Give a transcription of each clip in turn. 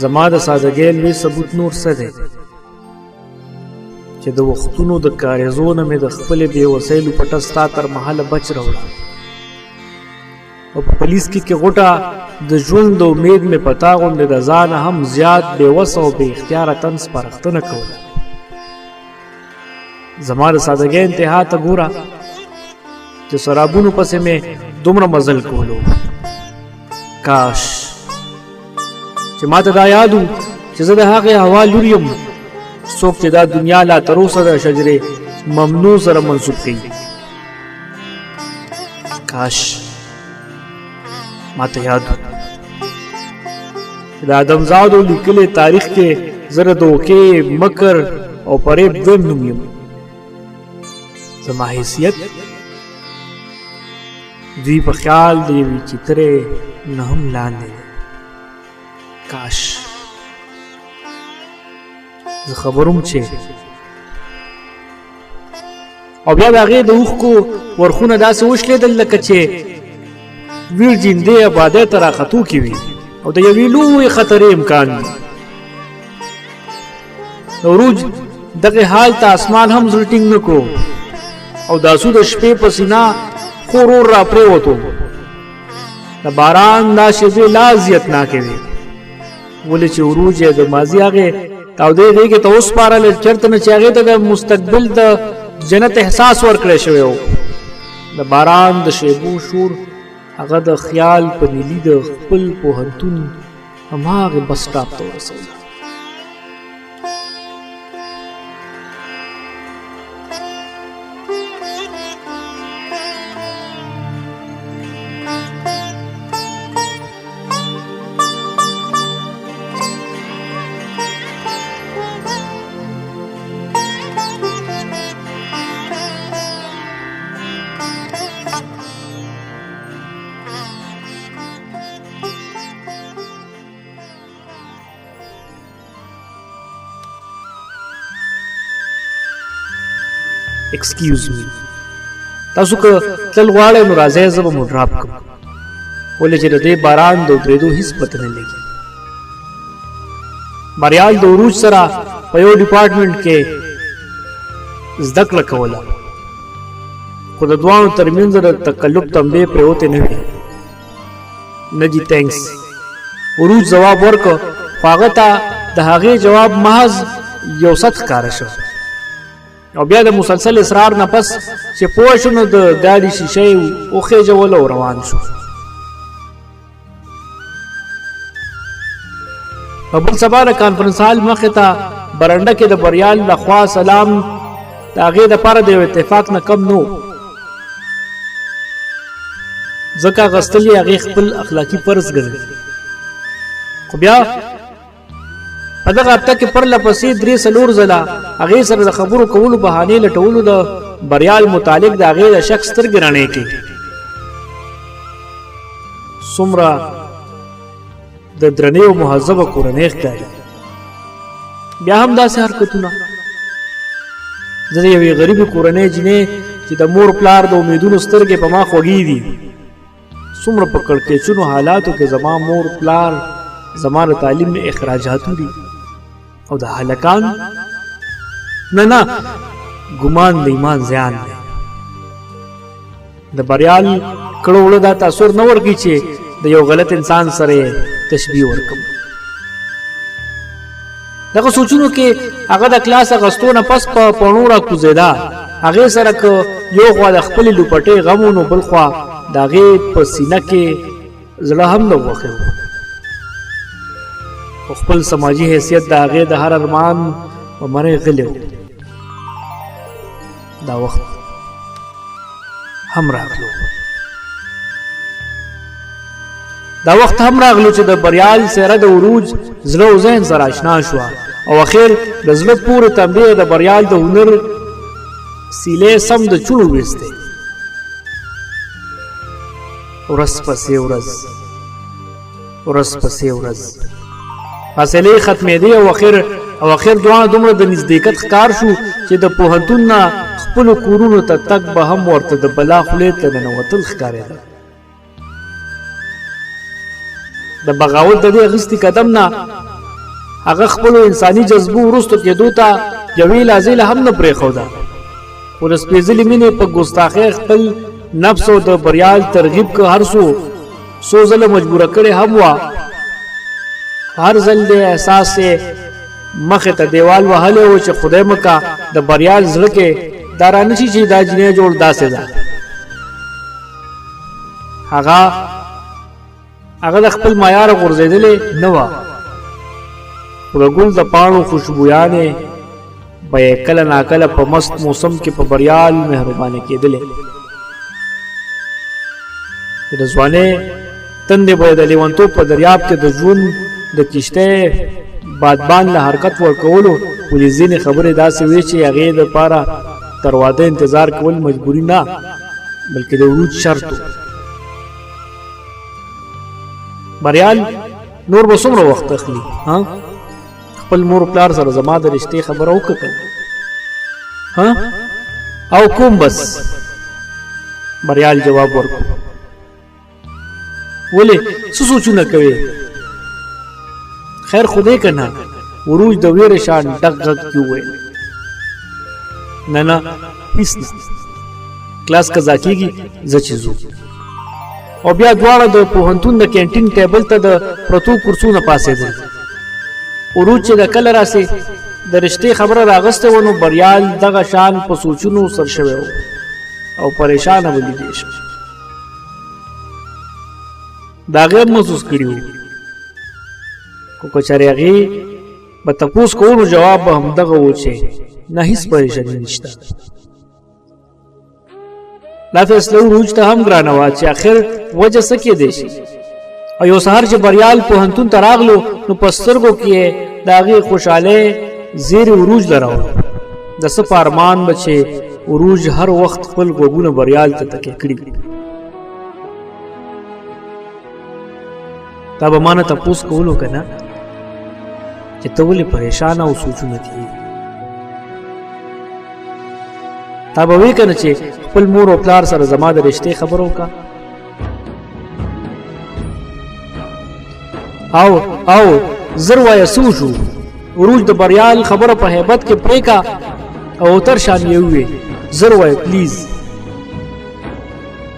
زما د سادګۍ لوی ثبوت نور څه دی چې د وختونو د کاریزو نه مې د خپلې بې وسۍ لوپټه ستا تر محله بچ راوړه او په پولیس کې غوټه د ژوند د امید مې په تا غوندې د ځانه هم زیات بې وسه او بې اختیاره تن سپارښتنه کوله. زما د سادګۍ انتها ته ګوره چې سرابونو پسې مې دومره مزل کولو. کاش چې ما ته دا یاد و چې زه د هغې هوا لور یم څوک چې دا دنیا لا تر اوسه د شجرې ممنوع سره منسوب کوي. کاش ما ته یاد و چې د آدمزادو لیکلې تاریخ کې زه د دوکې، مکر او فریب دویم نوم یم. زما حیثیت دوی په خیال د یوې چترې نه هم لاندې دی. کاش زه خبروم چې او بیا د هغې د اوښکو ورخونه داسې وشلېدل لکه چې ویر جیندې آبادۍ ته راختو کې وي او د یوې لویې خطرې امکان وي. د عروج دغه حال ته اسمان هم زړه ټینګ نه کړو او د اسو د شپې په سینه خور اور را پرېوتو. د باران دا شېبې لا اذیتناکې وې، ولې چې عروج یې د ماضي هغې تاودې غېږې ته وسپارلې چېرته نه چې هغې ته د مستقبل د جنت احساس ورکړی شوی و. د باران د شېبو شور هغه د خیال په نیلي د خپل پوهنتون هماغې بس سټاپ ته ورسوله. ایکسکیوز می، تاسو که تل غواړئ نو راځئ زه به مو ډراپ کړم، ولې چې د دې باران د ودرېدو هیڅ پته نه لګي. مریال د عروج سره په یو ډپارټمنټ کې زده کړه کوله، خو د دواړو ترمنځ د تکلف تنبې پرېوتې نه وې. نه جی تینکس، عروج ځواب ورکړ، خو هغه ته د هغې جواب محض یو ست ښکاره شو. او بیا د مسلسل اصرار نه پس چې پوه شو نو د ګاډي شیشه یې وخېژوله او روان شو. په بل سبا د کانفرنس هال مخې ته برنډه کې د بریال له خوا سلام د هغې دپاره د یو اتفاق نه کم نه و، ځکه اخیستل یې هغې خپل اخلاقي فرض ګڼل. خو بیا په دغه هفته کې پرله پسې 3-4 ځله هغې سره د خبرو کولو بهانې لټولو د بریال متعلق د هغې د شک سترګې رڼې کړې. څومره د درنې او مهذبه کورنۍ ښکاري، بیا هم داسې حرکتونه. زه د یوې غریبې کورنۍ جینۍ چې د مور پلار د امیدونو سترګې په ما خوږې دي، څومره په کړکېچونو حالاتو کې زما مور پلار زما د تعلیم اخراجاتو دي، او د هلکان نه نه ګمان د ایمان زیان دی. د بریال کړو وړو دا تاثر نه ورکوي چې د یو غلط انسان سره تشبیه ورکم. دغه سوچونو کې هغه د کلاس اغستو نه پس په پڼو را کوزېده. هغې سره که یو خوا د خپلې لوپټې غم و، نو بل خوا د هغې په سینه کې زړه هم د غوښې و. خو خپل سماجي حیثیت د هغې د هر ارمان په مرۍ غلی و. دا وخت هم راغلو، دا وخت هم راغلو چې د بریال څهره د عروج زړه او ذهن سره آشنا شوه، او اخر د زړه پورې تنبیه د بریال د هنر سیلې سم د چوڼو ویستی. ورځ پسې ورځ، ورځ پسې ورځ فاصلې ختمېدې، او اخر دواړه دومره د نزدېکت ښکار شو چې د پوهنتون نه خپلو کورونو ته تګ به هم ورته د بلا خولې ته ننوتل ښکارېده. د بغاوت د دې اخیستي قدم نه هغه خپلو انساني جذبو وروستو کېدو ته یوې لحظې له هم نه پرېښوده، خو د سپېځلې مینې په ګستاخۍ خپل نفس او د بریال ترغیب که هر څو څو ځله مجبوره کړې هم وه، هر ځل د احساس یې مخې ته دیوال وهلی و چې خدای مکه د بریال زړه کې دا رانه شي چې دا جینۍ جوړ داسې ده. هغه د خپل معیار غورځېدلې نه وه، خو د ګل د پاڼو خوشبویانې به یې کله ناکله په مست موسم کې په بریال مهربانه کېدلې. چې د ځوانۍ تندې به یې د لیونتوب په دریاب کې د ژوند د کښتۍ بادبان له حرکت ورکولو، ولې ځینې خبرې داسې وې چې هغې دپاره تر واده انتظار کول مجبوري نه بلکې د عروج شرط و. بریال نور به څومره وخت اخلي؟ ها، خپل مور پلار سره زما د رشتې خبره وکړه؟ ها، او کوم بس؟ بریال جواب ورکړ. ولې څه سوچونه کوي؟ خیر خو دی که نه؟ عروج د ویرې شان ډک غږ کې وویل. نه نه، هیڅ نه، کلاس قضا کېږي، زه چې ځو. او بیا دواړه د پوهنتون د کینټین ټیبل ته د پرتو کرسو نه پاڅېدل. عروج چې د کله راسې د رشتې خبره راغستې وه، نو بریال دغه شان په سوچونو سر شوی و او پریشانه به لیدی شو. دا هغې هم محسوس کړي وو، خو که چېرې هغې به تپوس کوو نو جواب به همدغه و چې نه، هیڅ پریشاني نشته. دا فیصله عروج ته هم ګرانه وه چې اخر وجه څه کېدی شي. او یو سهار چې بریال پوهنتون ته راغلو نو په سترګو کې یې د هغې خوشحالۍ زیری عروج له راوړو. د څه په ارمان به چې عروج هر وخت خپل غوږونه بریال ته تکیه کړي. تا به ما نه تپوس کولو که نه چې ته ولې پریشانه او سوچونه دي؟ تا به وی کنه چې خپل مور او پلار سره زما د رشتې خبره وکړه؟ او او زر وایه څه وشو؟ عروج د بریال خبره په هیبت کې پرېکا او تر شان یې ووی، زر وایه پلیز.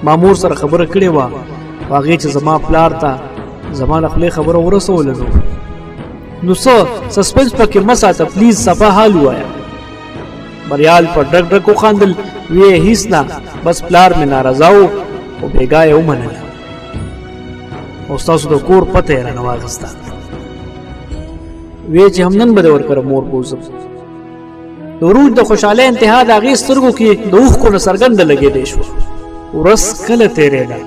ما مور سره خبره کړې وه، هغې چې زما پلار ته زما له خولې خبره ورسوله، نو څه سسپنس پکې مه ساته، پلیز صفا حال ووایه. بریال په ډک ډک وخاندل، وی هیڅ نه، بس پلار مې ناراضه و او بېګا یې ومنله او ستاسو د کور پته یې رانه واخیسته، وی چې هم نن به دې ورکره مور بوځم. د عروج د خوشحالۍ انتها د هغې سترګو کې د اوښکو نه څرګنده لګېدی شوه. ورځ کله تېرېده،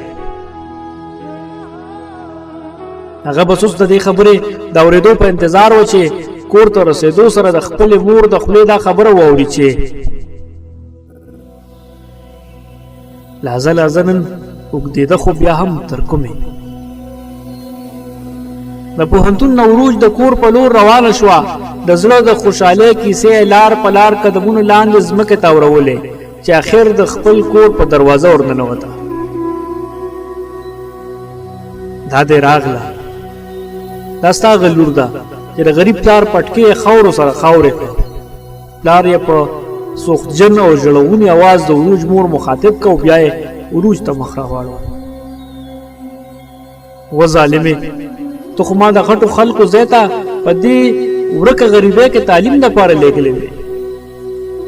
هغه بس اوس د دې خبرې د اورېدو په انتظار و چې کور ته رسېدو سره د خپلې مور د خولې دا خبره واوري چې لازه لازه نن اوږدېده، خو بیا هم تر کومې. د پوهنتون نه عروج د کور په لور روانه شوه. د زړه د خوشحالۍ کیسې لار په لار قدمونو لاندې ځمکې ته اورولې چې اخر د خپل کور په دروازه ورننوته. دا دې راغله، دا ستا هغه لور ده چې د غریب پلار پټکی یې خاورو سره خاورې کړ. پلار یې په سوختجن او ژړغوني اواز د عروج مور مخاطب کړ او بیا یې عروج ته مخ راواړوه. و ظالمې، ته خو ما د غټو خلکو ځای ته په دې ورکه غریبۍ کې تعلیم دپاره لېږلی وې،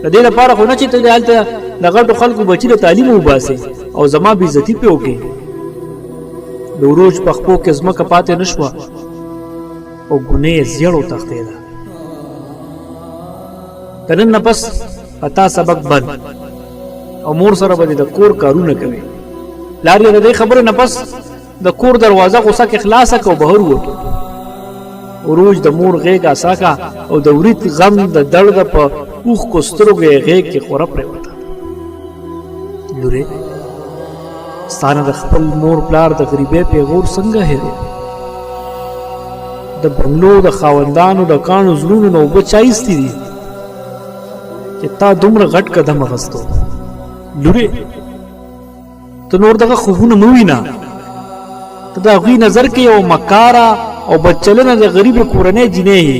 د دې لپاره خو نه چې ته دې هلته د غټو خلکو بچي د تعلیم وباسې او زما بېعزتي پرې وکړې. د عروج په خپو کې ځمکه پاتې نه شوه او ګونې یې زیړ وتښتېده. د نن نه پس په تا سبق بند او مور سره به دې د کور کارونه کوي. پلار یې د دې خبرې نه پس د کور دروازه غوسه کې خلاصه کړه او بهر ووتو. عروج د مور غېږ اسره کړه او د وریت غم د دړد په اوښکو سترګو یې غېږ کې خوره پرېوته. لورې، ستا نه د خپل مور پلار د غریبۍ پیغور څنګه هېرو؟ د بنګلو د خاوندانو د کاڼو زړونو نه اوبه چا ایستې دي چې تا دومره غټ قدم اخیستو؟ لورې، ته نور دغه خوبونه مه وینه. ته د هغوی نظر کې یو مکاره او بدچلنه د غریبې کورنۍ جینۍ یې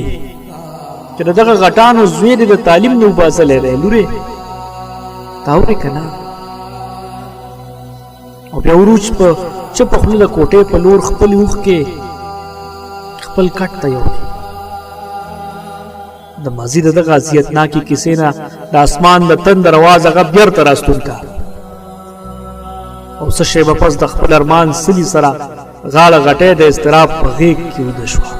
چې د دغه غټانو زوی دې د تعلیم نه وباسلی دی. لورې، تا اورې که نه؟ او بیا عروج په چپه خوله د کوټې په لور خپلې اوښکې خپل کټ ته یوړې. د ماضي د دغه اذیتناکې کیسې نه د اسمان د تندر اواز هغه بیرته راستون کا او څه شېبه پس د خپل ارمان څلي سره غاړه غټۍ د اضطراب په غېږ کې ویده شوه.